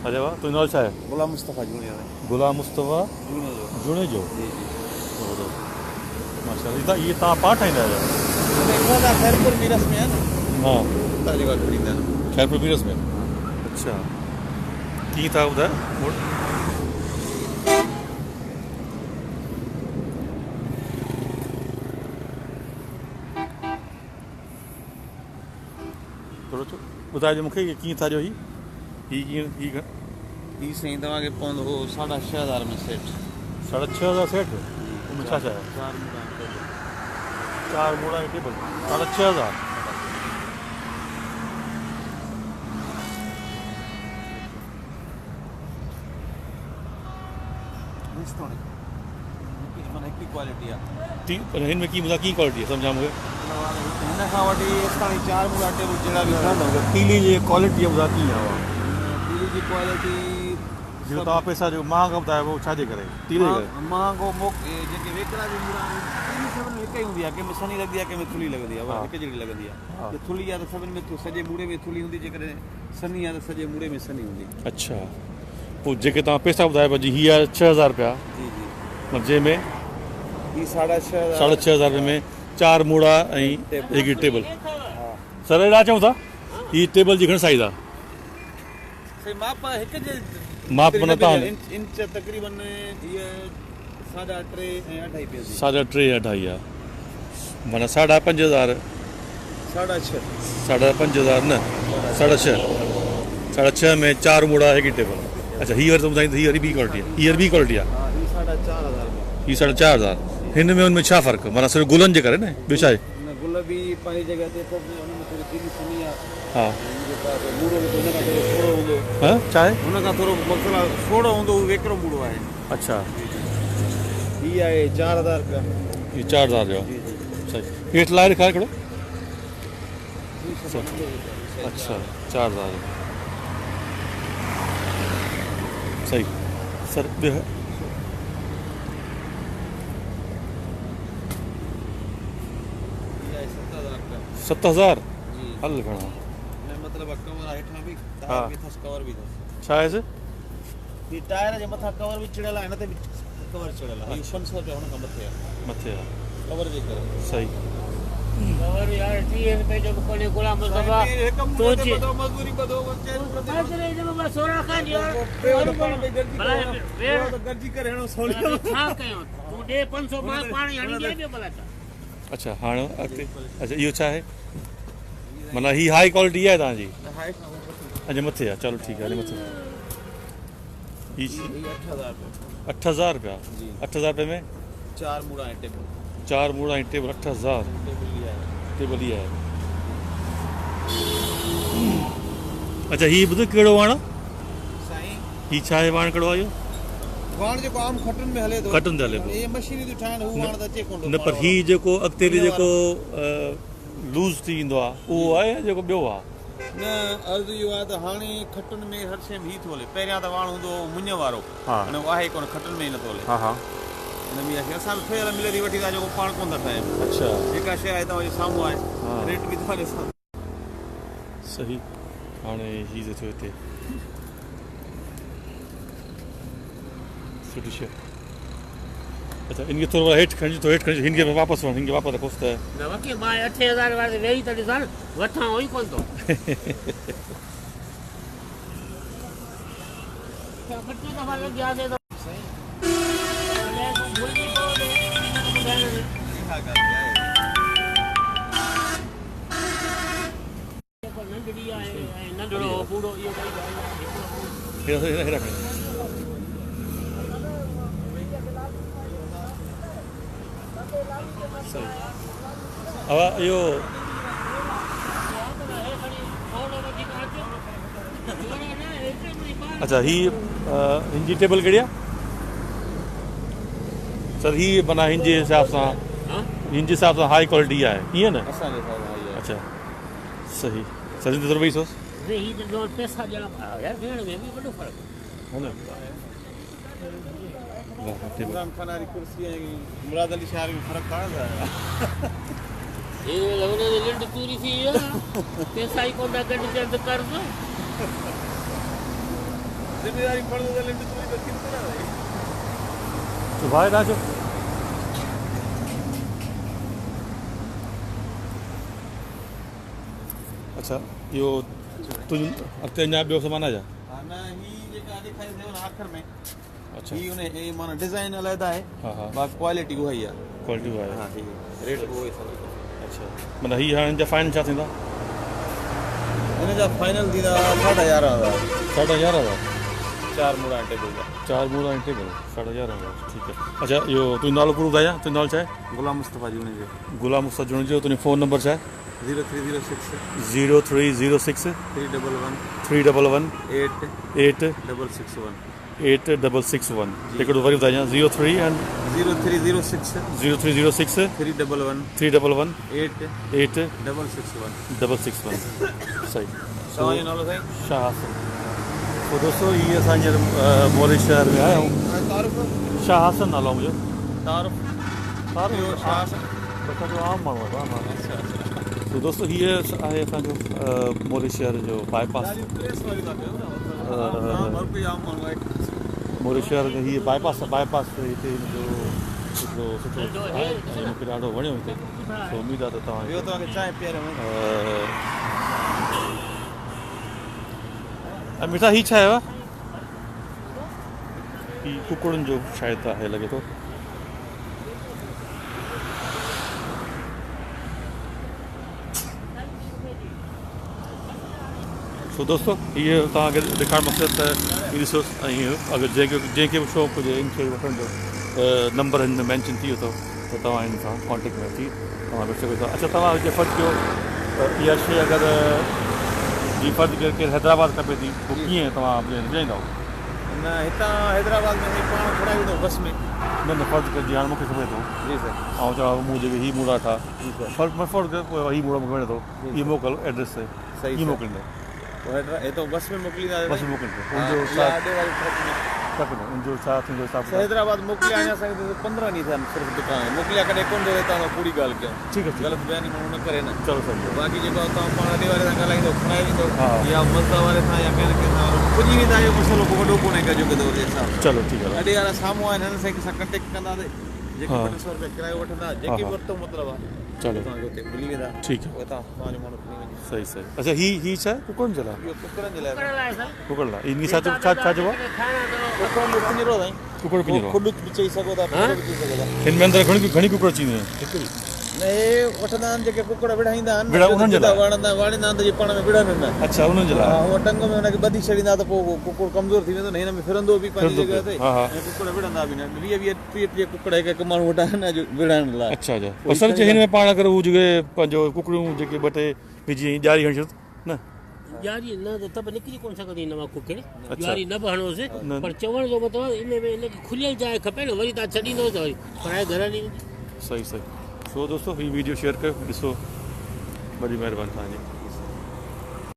अरे वाह, तुंहिंजो नालो छा आहे? गुलाम मुस्तफ़ा जुणेजो। गुलाम मुस्तफ़ा जुणेजो। जुणेजो। जी जी। माशाअल्लाह। इहे तव्हां पाण ठाहींदा आहियो? ख़ैरपुर मीरस में आहे न। हा, उतां जेको खणी ईंदा आहिनि। ख़ैरपुर मीरस में। अच्छा, कीअं था ॿुधायो? थोरो ॿुधाइजो मूंखे कीअं था ॾियो? हीअ कीअं हीअ? हीअ साईं तव्हांखे पवंदो 6,500 में सेट। 6,500 सेट? उनमें छा छा आहे? 4 मूड़ा टेबल। 4 मूड़ा टेबल 6,500। माना हिकिड़ी क्वालिटी आहे। पर हिन में कीअं ॿुधायो, कीअं क्वालिटी आहे? सम्झा मूंखे। हिन खां वठी ताईं 4 मूड़ा टेबल जहिड़ा बि ठहंदा। तीली जी क्वालिटी ॿुधायो कीअं आहे? तीली जी क्वालिटी जो तव्हां पैसा जो महांगो ॿुधायो छाजे करे? तीले करे महांगो जेके वेकरा बि मूड़ा आहिनि सभिनी में हिकु ई हूंदी आहे। कंहिं में सनी लॻंदी आहे, कंहिं में थुल्ही लॻंदी आहे, हिकु जहिड़ी लॻंदी आहे। जे थुल्ही आहे त सभिनी में सॼे मूड़े में थुल्ही हूंदी, जेकॾहिं सनी आहे त सॼे मूड़े में सनी हूंदी। अच्छा, पोइ जेके तव्हां पैसा ॿुधायो जीअं हीअ आहे 6,000 रुपया। जी जी। मतिलबु जंहिंमें हीअ 6,500। 6,500 रुपये में 4 मूड़ा ऐं हिकु टेबल। सर हेॾा चऊं था, हीअ टेबल जी घणी साइज़ आहे? माप हिकु जे माप माना तव्हां इंच तक़रीबन हीअ 3.5 ऐं 2.5 पए। 3.5 2.5 आहे, माना 5,500। 6.5। 5,500 न, 6.5। 6.5 में 4 मूड़ा हिकु टेबल। अच्छा, हीअ वरी ॿुधाईंदो, हीअ वरी ॿी क्वालिटी आहे। हीअ ॿी क्वालिटी आहे। 4,500। हीअ 4,500। हिन में हुन में छा फ़र्क़ु? माना सिर्फ़ु गुलनि जे करे न, ॿियो छा आहे? गुल बि पंहिंजी जॻह ते हुन में थोरी तीली सनी आहे। हा, मूड़ो बि हुन खां थोरो सोड़ो हूंदो। हा, छा आहे? हुन खां थोरो मसला सोड़ो हूंदो, उहो वेकरो मूड़ो आहे। अच्छा, हीअ आहे 4,000 रुपया। हीअ 4,000 जो सही। हेठि लाइ ॾेखारे हिकिड़ो। अच्छा, 4,000 सही। सर ॿियो? 7,000। हल घणा मतिलबु कवर आहे हेठां बि, टायर बि अथसि, कवर बि अथसि। छा आहे? हीअ टायर जे मथां कवर बि चिड़ियल आहे, हिन ते बि कवर चिड़ियल आहे। 500 रुपया हुन खां मथे आहे। मथे आहे कवर जे करे। सही। कवर यार 30 रुपए जो कोने गुलाम मुस्तफ़ा तो मजदूरी बधो सोरा खान यार गॾिजी करे हणो सोली छा कयूं तूं ॾे 500 मां पाणी हणी ॾे पियो भला। अच्छा, हाणे अॻिते। अच्छा, इहो छा आहे? माना हीअ हाई क्वालिटी आहे तव्हांजी? अञा मथे आहे। चलो ठीकु आहे, मथे। हीअ 8,000 रुपया। 8,000 रुपये में 4 मूड़ा ऐं टेबल। 4 मूड़ा ऐं टेबल 8,000। टेबल ई आहे। अच्छा, हीअ ॿुधो कहिड़ो वाण आहे? साईं हीअ छा आहे? वाण कहिड़ो आहे इहो? वाण जेको आम खटुनि में हले थो। खटुनि ते हले थो। इहे मशीनी थियूं ठाहिनि, हू वाण त अचे कोन थो। न, पर हीअ जेको अॻिते हली जेको लूज़ थी ईंदो आहे उहो आहे या जेको ॿियो आहे? न, अर्ज़ु इहो आहे त हाणे खटुनि में हर शइ में हीअ थो हले। पहिरियां त वाण हूंदो हो मुञ वारो, हाणे उहो आहे कोन, खटुनि में ई नथो हले। हा हा, हिन में असां बि ठहियल मिले थी वठी था, जेको पाण कोन था ठाहियूं। अच्छा, जेका शइ आहे तव्हांजे साम्हूं आहे, रेट बि तव्हांजे साम्हूं। सही। हाणे हीअ थियो हिते सुठी शइ। अच्छा, इनखे थोरो हेठि खणिजो, थोरो हेठि खणिजो, हिनखे वापसि वञ, हिनखे वापसि रखोसि त न वकी मां 8,000 वारे ते वेही त ॾिसां, वठां ई कोन थो। ॿ टे दफ़ा लॻी वियासीं त नंढड़ी आहे ऐं नंढड़ो बूढ़ो इहो हेॾा खणी। सही। अवा इहो अच्छा, हीअ हिन जी टेबल कहिड़ी आहे सर? हीअ माना हिन जे हिसाब सां, हिन जे हिसाब सां हाई क्वालिटी आहे, ईअं न? अच्छा, सही। सर हिन ते थोरो वेही सोस। पैसा ॾियण यार भेण में बि वॾो फ़र्क़ु आहे न। इमरान खान वारी कुर्सी ऐं मुराद अली शाह में फ़र्क़ु कान आहे। हे लिंड पूरी थी वई आहे, पैसा ई कोन था गॾिजनि त कर्ज़। ذميداري کڻندو ته لنڊ توري ته ٿيندو نه سائين. تو ڀاء هيڏانهن اچو. اڇا اهو تنهنجو اڳتي اڃا ٻيو سامان آهي ڇا؟ ها نه هي جيڪا ڏيکاريو نه آخر ۾. اڇا هي ان هي معنيٰ ڊزائن علحده آهي ها ها باقي ڪوالٽي اها ئي آهي. ڪوالٽي اها آهي. ها هي ريٽ به اهو ئي اٿو. اڇا معنيٰ هي هاڻي هن جا فائنل ڇا ٿيندا؟ هن جا فائنل ٿيندا 11,500. 11,500. چار موڙا ۽ ٽيبل جا. چار موڙا ۽ ٽيبل 11,500 ٺيڪ آهي. اڇا اهو تنهنجو نالو پورو ٻڌايان تنهنجو نالو ڇا آهي؟ غلام مصطفيٰ جوڻيجو. غلام مصطفيٰ جوڻيجو تنهنجو فون نمبر ڇا آهي؟ 0306. 0306. 311. 311. 8. 8. 661. 8 661 هڪڙو وري ٻڌائجان 03 ۽ 0306. 0306. 311. 311. 8. 8. 661. 661 صحيح. توهان جو نالو سائين؟ شاهه حسن. سو دوستو هي اسان هينئر موري شهر ۾ آيا آهيون. تعارف؟ شاهه حسن نالو آهي منهنجو. تعارف؟ تعارف شاهه حسن اسان جو عام ماڻهو آهي. اڇا اڇا. سو دوستو هي آهي اسان جو موري شهر جو باء پاس. موري شهر ۾ هي باء پاس باء پاس هتي هن جو هڪڙو سٺو آهي ۽ مون کي ڏاڍو وڻيو هتي. سو اميد آهي ته توهان توهان کي چانهه پياريان. ۽ مٺا هي ڇا آهي؟ هي ڪڪڙن جو شايد آهي لڳي ٿو. سو دوستو هي توهان کي ڏيکارڻ مقصد ته هي ڏسو ۽ اگر جنهن کي به شوق هجي ان شيء وٺڻ جو ته نمبر هن ۾ مينشن ٿي ويو اٿو ته توهان هن سان ڪانٽيڪٽ ۾ اچي توهان وٺي سگهو ٿا. اڇا توهان جي فرض ڪيو ته اها شيء اگر جي فرض ڪيو ڪير حيدرآباد کپي ٿي پوء ڪيئن توهان ڀڄائيندؤ؟ نه هتان حيدرآباد ۾ سائين پاڻ کڻائي ويندو بس ۾. نه نه فرض ڪر جي هاڻي مون کي کپي ٿو. جي سائين. آئون چوان مون جيڪي هي موڙا ٺا. جي سائين. فرض فرض ڪر پوء هي موڙا مون کي وڻي ٿو. هي موڪل ايڊريس تي. صحيح ڪيئن موڪليندؤ؟ هتان بس ۾ موڪلينداسين. بس ۾ موڪليندؤ. ان جو ڇا؟ اڏي واري ٽرڪ ۾. ٽرڪ ۾ ان جو ڇا ٿيندو حساب ڪتاب؟ حيدرآباد موڪليا اڃا اسان کي 15 ڏينهن ٿيا آهن صرف دڪان کي موڪليا ڪڏهن ڪونه ٿو هتان کان ڪوڙي ڳالهه ڪيون. ٺيڪ آهي. غلط بياني ماڻهو نه ڪري نه. چلو صحيح آهي. باقي جيڪو توهان پاڻ اڏي واري سان ڳالهائيندو کڻائي ويندو يا مزدا واري سان يا ڪنهن نه ڪنهن سان پڄي ويندا اهو مسئلو ڪو وڏو ڪونهي ڪو اڄوڪي دور جي حساب سان. چلو ٺيڪ آهي. اڏي وارا سامهون آهن هنن سان ڪنهن سان ڪنٽيڪٽ ڪنداسين جيڪي 200 رپيا ڪرايو وٺندا جيڪي به ورتو مطلب آهي. چلو توهان کي اتي ملي ويندا. ٺيڪ آهي. پوء توهان توهان جو ماڻهو کڻي وڃي. صحيح صحيح. اڇا هي هي ڇا آهي ڪڪڙن جي لاء؟ اهو ڪڪڙن جي لاء. ڪڪڙ لاء سائين. ڪڪڙ لاء. ان کي ڇا ڇا ڇا چئبو آهي؟ ڪڪڙن جو پڃرو سائين. ڪڪڙ پڃرو. کڏ به چئي سگهو ٿا پڃرو به چئي سگهو ٿا. هن ۾ اندر گهڻي گهڻي ڪڪڙ اچي وينديون آهن؟ هڪڙي. نه هي وٺندا آهن جيڪي ڪڪڙ وڙهائيندا آهن. وڙها انهن جي لاء. واڙندا واڙيندا آهن ته جي پاڻ ۾ وڙهن نه. اڇا انهن جي لاء. ها هو ٽنگ ۾ ان کي ٻڌي ڇڏيندا ته پوء ڪڪڙ ڪمزور ٿي ويندو نه هن ۾ ڦرندو به پنهنجي جڳهه تي ۽ ڪڪڙ وڙهندا به نه. 20 20 30 30 ڪڪڙ هڪ هڪ ماڻهو وٽ آهن اڄ وڙهائڻ لاء. اڇا اڇا پر سر جي هن ۾ پاڻ اگر هو جيڪي پنهنجو ڪڪڙيون جيڪي ٻه ٽي وجهي ۽ ڄاري هڻي ڇڏ نه. ڄاري نه ته به نڪري ڪونه سگهندي هن مان ڪڪڙ. ڄاري نه به هڻوس پر چوڻ جو مطلب ان ۾ ان کي کليل جاء کپي نه وري توهان ڇڏيندو ته وري پرائي گهر هلي ويندي. صحيح صحيح سو دوستو هي ويڊيو شيئر ڪيو ڏسو وڏي مهرباني توهان جي.